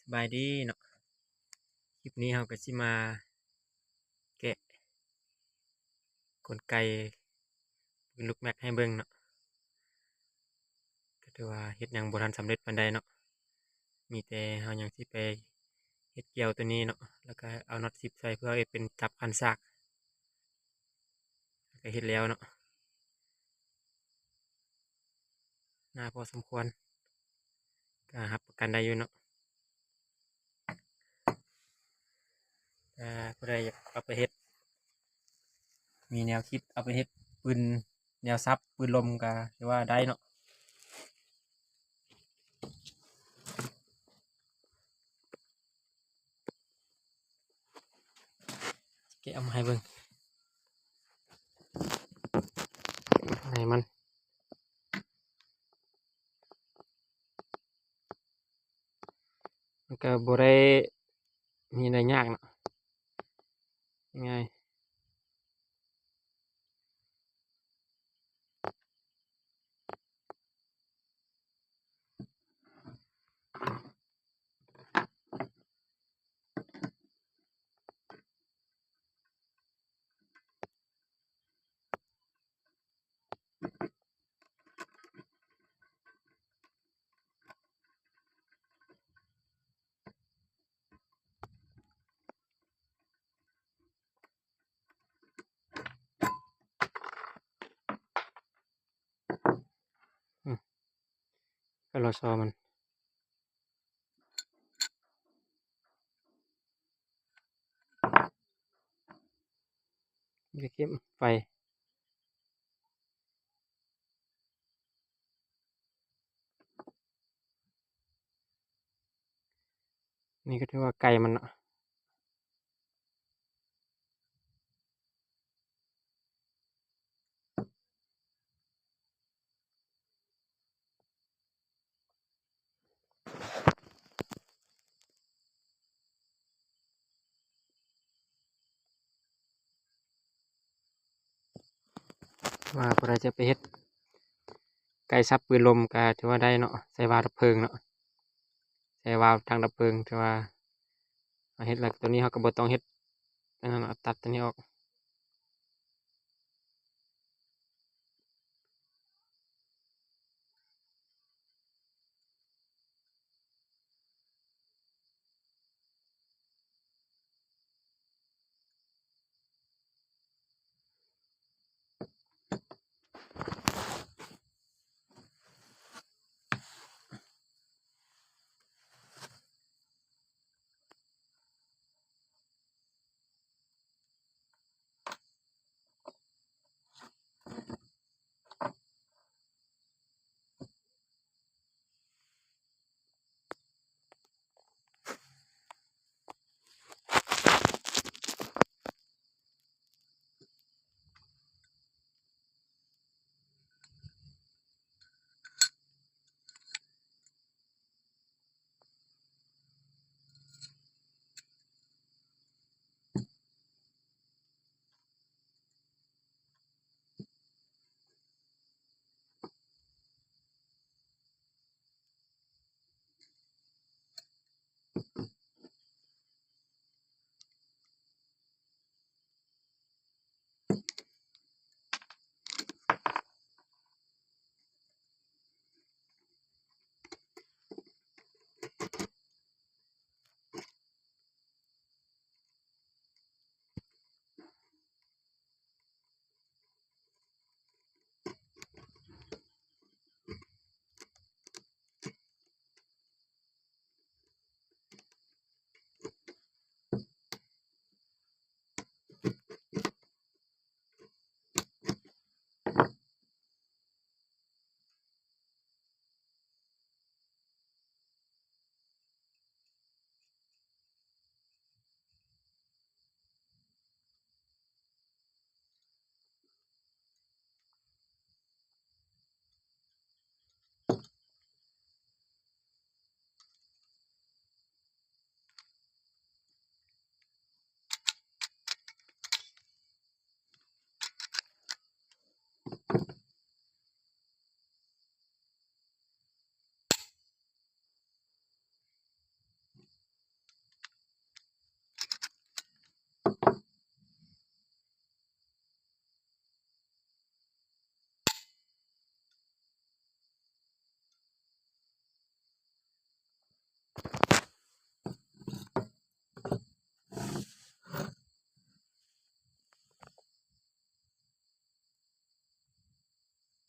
ສະບາຍດີເນາະ, ຄລິບນີ້ເຮົາກໍຊິມາແກະກົນໄກປືນລູກແມັກໃຫ້ເບິ່ງເນາະ. ກໍຖືວ່າເຮັດຫຍັງບໍ່ທັນສຳເລັດປານໃດເນາະ, ມີແຕ່ເຮົາຍັງຊິໄປເຮັດກ່ຽວໂຕນີ້ເນາະ, ແລ້ວກໍເອົານັອດສິບໃສ່ ເພື່ອເຮັດເປັນຈັບຄັນສາກ. ກໍເຮັດແລ້ວເນາະ, ໜາພໍສົມຄວນ, ກໍຮັບປະກັນໄດ້ຢູ່ເນາະ. ຖ້າຜູ້ໃດຢາກເອົາໄປເຮັດ, ມີແນວຄິດເອົາໄປເຮັດປືນແນວສັບ ປືນລົມ ກໍຖືວ່າໄດ້ເນາະ. ແກະອອກມາໃຫ້ເບິ່ງ ໃນມັນ ມັນກໍບໍ່ໄດ້ມີໄດ້ຍາກເນາະ, ງ່າຍ. ອືມ ກະລໍຊອມັນ ຈະເກັບໄຟ. ນີ້ກໍຖືວ່າໄກມັນເນາະ. ວ່າຜູ້ໃດຈະໄປເຮັດໄກສັບປືນລົມ ກໍຖືວ່າໄດ້ເນາະ, ໃສ່ວາດັບເພີງເນາະ, ໃສ່ວາຖັງດັບເພີງ. ຖືວ່າເຮົາເຮັດແລ້ວ ໂຕນີ້ເຮົາກໍບໍ່ຕ້ອງເຮັດອັນນັ້ນເນາະ, ຕັດໂຕນີ້ອອກ. ອ